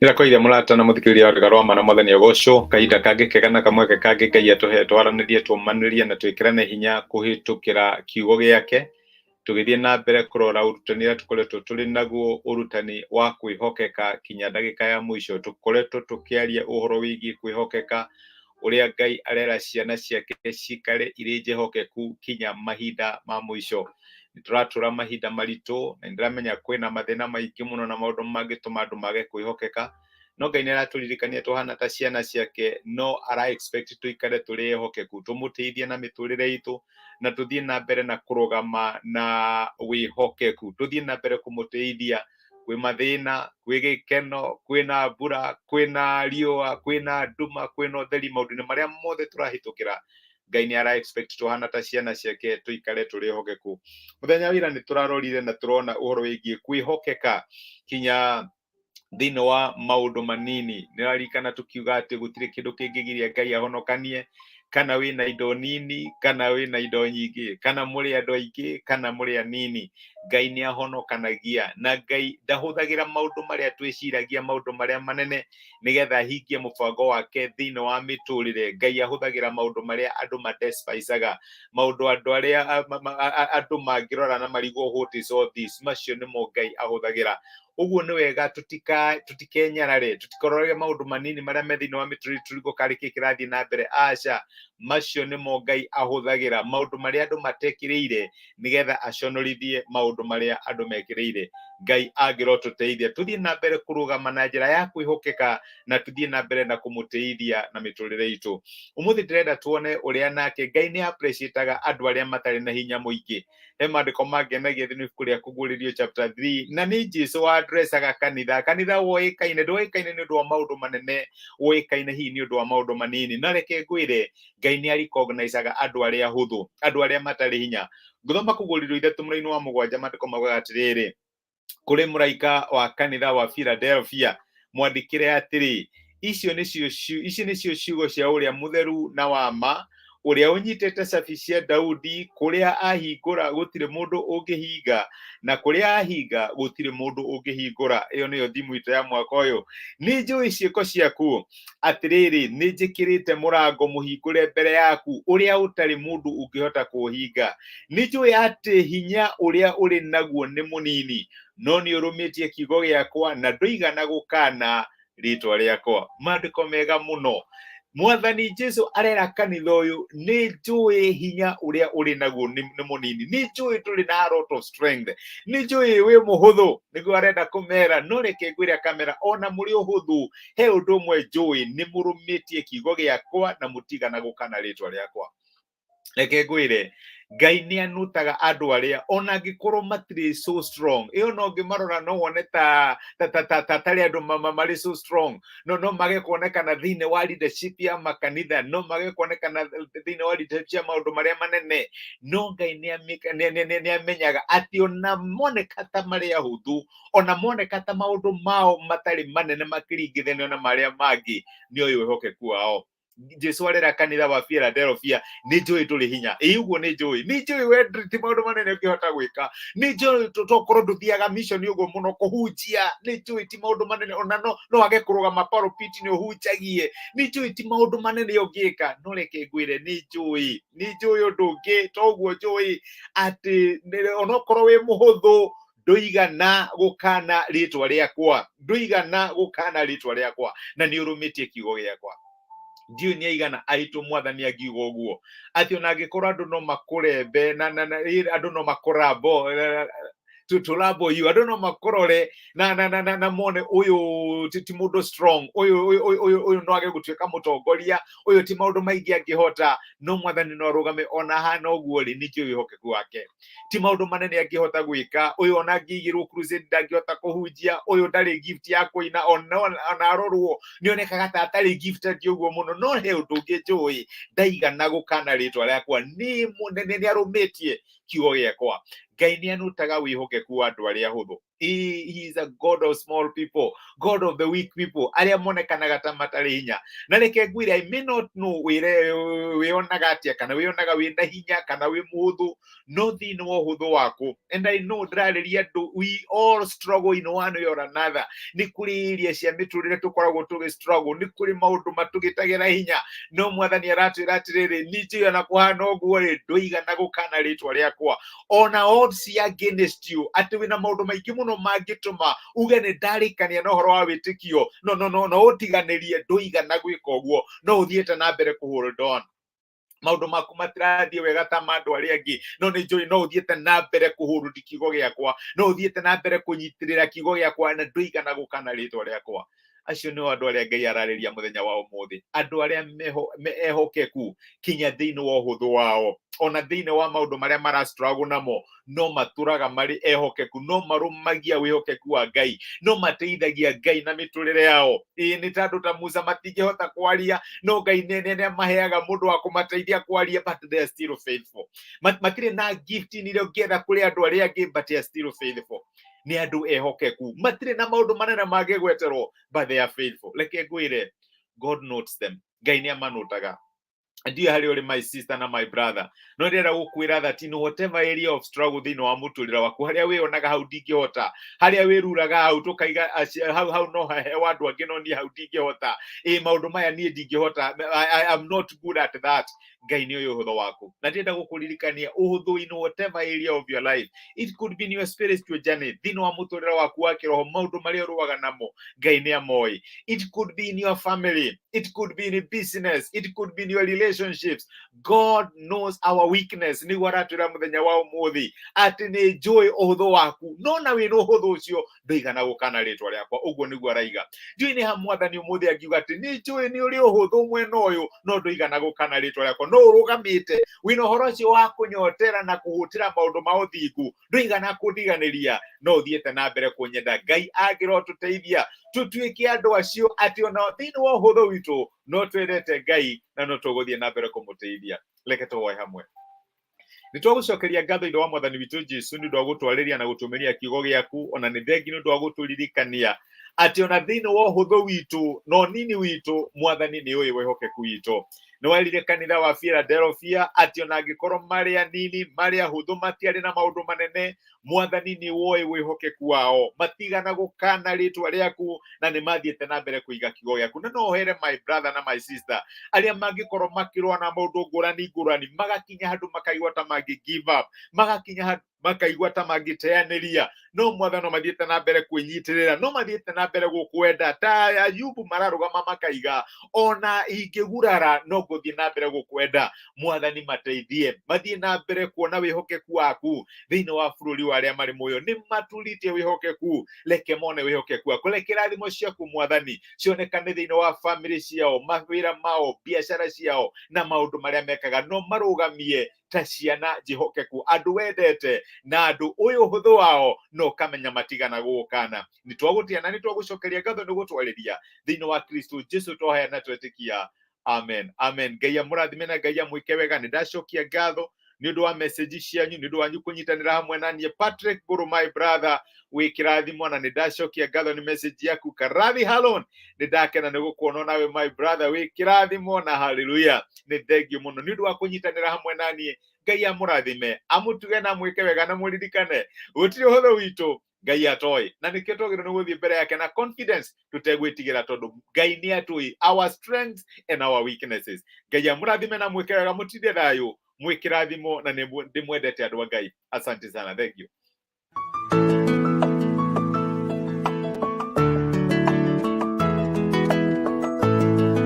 Ndĩrakoire mũrata na mũthikĩrĩria wa Rwĩga rwa Ma na Mwathani agocwo. Kahinda kangĩ kega na kamweke kangĩ Ngai atũhe twaranĩrie, tũmanĩrie na twĩkĩrane hinya kũhĩtũkĩra kiugo gĩake. Tũgĩthiĩ na mbere kũrora ũrutani ũrĩa tũkoretwo tũrĩ naguo, ũrutani wa kwĩhokeka kinya ndagĩka ya mũico. Tũkoretwo tũkĩaria ũhoro wĩgiĩ kwĩhokeka, ũrĩa Ngai arera ciana ciake cikare irĩ njĩhokeku kinya mahinda ma mũico. Nĩ tũratũra mahinda maritũ na nĩ ndĩramenya kwĩna mathĩna maingĩ mũno na maũndũ mangĩtũma andũ mage kwĩhokeka, no Ngai nĩ aratũririkania tũhana ta ciana ciake, no ara expect tũikare tũrĩ ehokeku, tũmũtĩithie na mĩtũrĩre itũ na tũthiĩ na mbere na kũrũgama na wĩhokeku, tũthiĩ na mbere kũmũtĩithia kwĩ mathĩna, kwĩ gĩkeno, kwĩna mbura, kwĩna riũa, kwĩna nduma, kwĩna ũtheri, maũndũ-inĩ marĩa mothe tũrahĩtũkĩra, Ngai nĩ ara expect tũhana ta ciana ciake tũikare tũrĩ ehokeku. Mũthenya wa ira nĩ tũrarorire na tũrona ũhoro wĩgiĩ kwĩhokeka kinya thĩinĩ wa maũndũ manini. Nĩ ũraririkana tũkiuga atĩ gũtirĩ kĩndũ kĩngĩgiria Ngai ahonokanie, kana wĩna indo nini, kana wĩna indo nyingĩ, kana mũrĩ andũ aingĩ, kana mũrĩ anini. Ngai nĩ ahonokanagia, na Ngai ndahũthagĩra maũndũ marĩa twĩciragia, maũndũ marĩa manene, nĩgetha ahingie mũbango wake thĩinĩ wa mĩtũrĩre. Ngai ahũthagĩra maũndũ marĩa andũ madespaisaga, maũndũ andũ arĩa andũ mangĩrora na marigwo what is all this, macio nĩmo Ngai ahũthagĩra. Ũguo nĩ wega tũtikenyarare, tũtikororage maũndũ manini marĩa me thĩinĩ wa mĩtũrĩre tũrigwo karĩ kĩ kĩrathiĩ na mbere. Aca, macio nĩmo Ngai ahũthagĩra, maũndũ marĩa andũ matekĩrĩire, nĩgetha aconorithie maũndũ marĩa andũ mekĩrĩire. Ngai angĩrotũteithia tũthiĩ na mbere kũrũgama na njĩra ya kwĩhokeka na tũthiĩ na mbere na kũmũtĩithia na mĩtũrĩre itũ. Ũmũthĩ ndĩrenda tuone ũrĩa nake Ngai nĩ appreciataga andũ arĩa matarĩ na hinya mũingĩ. He maandĩko mangenagia thĩinĩ ibuku rĩa Kũguũrĩrio chapter 3, na nĩ Jesu wa-addressaga kanitha. Kanitha woĩkaine, ndwoĩkaine nĩ ũndũ wa maũndũ manene, woĩkaine hihi nĩ ũndũ wa maũndũ manini. No reke ngwĩre, Ngai nĩ arecognizaga andũ arĩa ahũthũ, andũ arĩa matarĩ hinya. Ngũthoma Kũguũrĩrio 3 mũraini wa 7, maandĩko maugaga atĩrĩrĩ: "Kũrĩ mũraika wa kanitha wa Philadelphia mwandĩkĩre atĩrĩ, icio nĩcio ici nĩcio ciugo cia ũrĩa mũtheru na wa ma, ũrĩa ũnyitĩte cabi cia Daudi, kũrĩa ahingũra gũtirĩ mũndũ ũngĩhinga, na kũrĩa ahinga gũtirĩ mũndũ ũngĩhingũra." Ĩyo nĩyo thimũ itũ ya mwaka ũyũ. "Nĩ njũĩ ciĩko ciaku. Atĩrĩrĩ, nĩ njĩkĩrĩte mũrango mũhingũre mbere yaku, ũrĩa ũtarĩ mũndũ ũngĩhota kũũhinga. Nĩ njũĩ atĩ hinya ũrĩa ũrĩ naguo nĩ mũnini, no nĩ ũrũmĩtie kiugo gĩakwa na ndũigana gũkana rĩtwa rĩakwa." Maandĩko mega mũno. Mwathani Jesu arera kanitha ũyũ, nĩ njũĩ hinya ũrĩa ũrĩ naguo nĩ mũnini, nĩ njũĩ ndũrĩ na a lot of strength, nĩ njũĩ wĩ mũhũthũ, nĩguo arenda kũmera. No reke ngwĩre akamera, ona mũrĩ ũhũthũ, he ũndũ ũmwe njũĩ, nĩ mũrũmĩtie kiugo gĩakwa na mũtigana gũkana rĩtwa rĩakwa. Reke ngwĩre, Ngai nĩ anutaga andũ arĩa ona angĩkorwo matirĩ so strong. Ĩyo no ngĩmarora no wone ta tarĩ andũ marĩ so strong, no mage kuonekana thĩinĩ wa leadership ya makanitha, no mage kuonekana thĩinĩ wa leadership ya maũndũ marĩa manene, no Ngai nĩ amenyaga atĩ ona moneka ta marĩ ahũthũ, ona moneka ta maũndũ mao matarĩ manene makĩringithanio na marĩa mangĩ, nĩ oĩ wĩhokeku wao. Jesu arera kanitha wa Philadelphia, nĩ njũĩ ndũrĩ hinya. Ĩ ũguo nĩ njũĩ, nĩ njũĩ we ti maũndũ manene ũngĩhota gwĩka, nĩ njũĩ tokorwo ndũthiaga mission ũguo mũno kũhunjia, nĩ njũĩ ti maũndũ manene, ona no wage kũrũgama pulpit nĩ ũhunjagie, nĩ njũĩ ti maũndũ manene ũngĩka, no reke ngwĩre, nĩ njũĩ, nĩ njũĩ ũndũ ũngĩ toguo njũĩ atĩ onokorwo wĩ mũhũthũ, ndũigana gũkana rĩtwa rĩakwa, ndũigana gũkana rĩtwa rĩakwa, na nĩ ũrũmĩtie kiugo gĩakwa. Ndiũĩ nĩ aigana aitũ Mwathani angiuga ũguo, atĩ ona angĩkorwo andũ no makũrembe na andũ no makũrambo tũrambo you, andũ no makũrore na mone ũyũ ti mũndũ strong, ũyũ no age gũtuĩka mũtongoria, ũyũ ti maũndũ maingĩ angĩhota, no Mwathani no arũgame ona hana ũguo rĩ, nĩ njũĩ wĩhokeku wake. Ti maũndũ manene angĩhota gwĩka, ũyũ ona angĩigĩrwo crusade ndangĩhota kũhunjia, ũyũ ndarĩ gift ya kũina, ona arorwo nĩ onekaga ta atarĩ gifted ũguo mũno, no he ũndũ ũngĩ njũĩ, ndaigana gũkana rĩtwa rĩakwa, nĩ arũmĩtie kiugo gĩakwa. Ngai nĩ anutaga wĩhokeku wa andũ arĩa ahũthũ. He is a God of small people, God of the weak people, arĩa monekanaga ta matarĩ hinya. Na reke ngwĩre, I may not know wĩre wĩonaga atĩa, kana wĩonaga wĩna hinya, kana wĩ mũhũthũ, no thĩinĩ wa ũhũthũ waku, and I know ndĩrarĩria andũ, we all struggle in one way or another. Nĩ kũrĩ area cia mĩtũrĩre tũkoragwo tũgĩ struggle, nĩ kũrĩ maũndũ matũgĩtagĩra hinya, no Mwathani aratwĩra atĩrĩrĩ, niĩ ona kũhana ũguo rĩ, ndũigana gũkana rĩtwa rĩakwa, ona odds against you, atĩ wĩna maũndũ maingĩ mũno mangĩtũma uge nĩ ndarĩkania na ũhoro wa wĩtĩkio, no no no no ũtiganĩrie, ndũigana gwĩka ũguo, no ũthiĩte na mbere kũ hold on. Maũndũ maku matirathiĩ wega ta ma andũ arĩa angĩ, no nĩ njũĩ no ũthiĩte na mbere kũhũrũti kiugo gĩakwa, no ũthiĩte na mbere kũnyitĩrĩra kiugo gĩakwa, na ndũigana gũkana rĩtwa rĩakwa. Acio nĩo andũ arĩa Ngai ararĩria mũthenya wa ũmũthĩ, andũ arĩa ehokeku kinya thĩinĩ wa ũhũthũ wao, ona thĩinĩ wa maũndũ marĩa mara struggle namo, no matũraga marĩ ehokeku, no marũmagia wĩhokeku wa Ngai, no mateithagia Ngai na mĩtũrĩre yao. Ĩĩ, nĩ ta andũ ta Musa, matingĩhota kwaria, no Ngai nĩ amaheaga mũndũ wa kũmateithia kwaria, but they are still faithful. Matirĩ na gift iria ũngĩetha kũrĩ andũ arĩa angĩ, but they are still faithful. Nĩ andũ ehokeku, matirĩ na maũndũ manene mangĩgweterwo, but they are faithful. Reke ngwĩre, God notes them. Ngai nĩ amanotaga. Ndiũĩ harĩa ũrĩ, my sister na my brother, no ndĩrenda gũkwĩra that in whatever area of struggle thĩinĩ wa mũtũrĩre waku, harĩa wĩyonaga hau ndingĩhota, harĩa wĩruraga hau tũkaiga hau hau no haheo andũ angĩ, no niĩ hau ndingĩhota, ĩ maũndũ maya niĩ ndingĩhota, I am not good at that, Ngai nĩ ũyũ ũhũthũ waku. Na ndĩrenda gũkũririkania ũhũthũ in whatever area of your life. It could be in your spiritual journey, thĩinĩ wa mũtũrĩre waku wa kĩroho, maũndũ marĩa ũrũaga namo, Ngai nĩ amoĩ. It could be in your family, it could be in business, it could be in your relationships. God knows our weakness. Nĩguo aratwĩra mũthenya wa ũmũthĩ atĩ nĩ njũĩ ũhũthũ waku, no na wĩna ũhũthũ ũcio ndũigana gũkana rĩtwa rĩakwa. Ũguo nĩguo araiga. Ndiũĩ nĩ ha Mwathani ũmũthĩ angiuga atĩ nĩ njũĩ nĩ ũrĩ ũhũthũ mwena ũyũ, no ndũigana gũkana rĩtwa rĩakwa, no ũrũgamĩte wĩna ũhoro ũcio wa kũnyotera na kũhũtĩra maũndũ ma ũthingu, ndũigana kũndiganĩria, no ũthiĩte na mbere kũnyenda. Ngai angĩrotũteithia tũtuĩke andũ acio atĩ ona thĩinĩ wa ũhũthũ witũ no twendete Ngai na no tũgũthiĩ na mbere kũmũteithia. Reke tũhoe hamwe. Nĩ twagũcokeria ngatho, Ithe wa Mwathani witũ Jesu, nĩ ũndũ wa gũtwarĩria na gũtũmĩria kiugo gĩaku, ona nĩ thengi nĩ ũndũ wa gũtũririkania atĩ ona thĩinĩ wa ũhũthũ witũ na ũnini witũ, Mwathani nĩ ũĩ wĩhokeku witũ. Nĩ werire kanitha wa Philadelphia atĩ ona angĩkorwo marĩ anini, marĩ ahũthũ, matiarĩ na maũndũ manene, Mwathani nĩ woĩ wĩhokeku wao, matigana gũkana rĩtwa rĩaku na nĩ mathiĩte na mbere kũiga kiugo gĩaku. Na no here my brother na my sister arĩa mangĩkorwo makĩrũa na maũndũ ngũrani ngũrani, magakinya handũ makaigua ta mangĩ give up, magakinya handũ makaigua ta mangĩteanĩria, no Mwathani, no mathiĩte na mbere kwĩnyitĩrĩra, no mathiĩte na mbere gũkwenda ta Ayubu, mararũgama makaiga, ona ingĩgurara no ngũthiĩ na mbere gũkwenda. Mwathani, mateithie mathiĩ na mbere kuona wĩhokeku waku thĩinĩ wa bũrũri wa arĩa marĩ muoyo. Nĩ maturĩtie wĩhokeku, reke mone wĩhokeku waku. Reke irathimo ciaku, Mwathani, cionekane thĩinĩ wa famĩlĩ ciao, mawĩra mao, biacara ciao na maũndũ marĩa mekaga, no marũgamie ta ciana njĩhokeku, andũ wendete na andũ ũyũ ũhũthũ wao no ũkamenya matigana gũgũkana. Nĩ twagũtĩa na nĩ twagũcokeria ngatho nĩ gũtwarĩria thĩinĩ wa Kristo Jesu twaheana twetĩkia. Amen, amen. Ngai amũrathime na Ngai amwĩke wega. Nĩ ndacokia ngatho nĩ ũndũ wa message cianyu, nĩ ũndũ wanyu kũnyitanĩra hamwe na niĩ. Patrick Guru, my brother, wĩ kĩrathimo, na nĩ ndacokia ngatho nĩ message yaku. Karathi Halon, nĩ ndakena nĩ gũkuona nawe, my brother, wĩ kĩrathimo na haleluya. Nĩ thengiũ mũno nĩ ũndũ wa kũnyitanĩra hamwe na niĩ. Ngai amũrathime, amũtuge na amwĩke wega, na mũririkane gũtirĩ ũhũthũ witũ Ngai atoĩ, na nĩkĩo twagĩrĩirwo nĩ gũthiĩ mbere yake na confidence tũtegwĩtigĩra, tondũ Ngai nĩ atũĩ our strengths and our weaknesses. Ngai amũrathime na mwĩke wega, mũtinde thayũ, mwĩ kĩrathimo, na nĩ ndĩmwendete, andũ a Ngai. Asante sana, thank you.